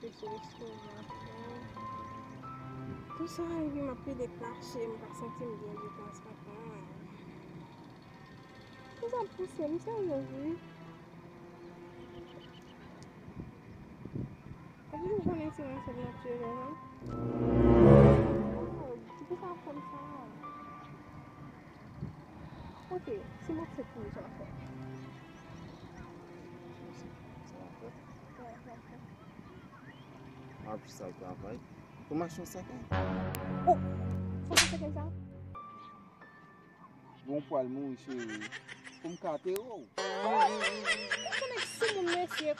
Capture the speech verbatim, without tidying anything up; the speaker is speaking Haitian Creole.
Pete restoran. Tou sa rive, m ap pede kache, m pa santi m byen ditan, sa pa. Kisa ap pase? M serye wi. Epi ou konnen se yon sèl natire, non? Oh, ti fi sa ap fè m sa. Ok, si m aksepte ou, sa ap fè. Anplis sa travay. Pou machin sèkèy. Oh! Machin sèkèy sa? Bon pwal mouri cheri. Pou m kate ou. Ou konnen ki sou moun mesye.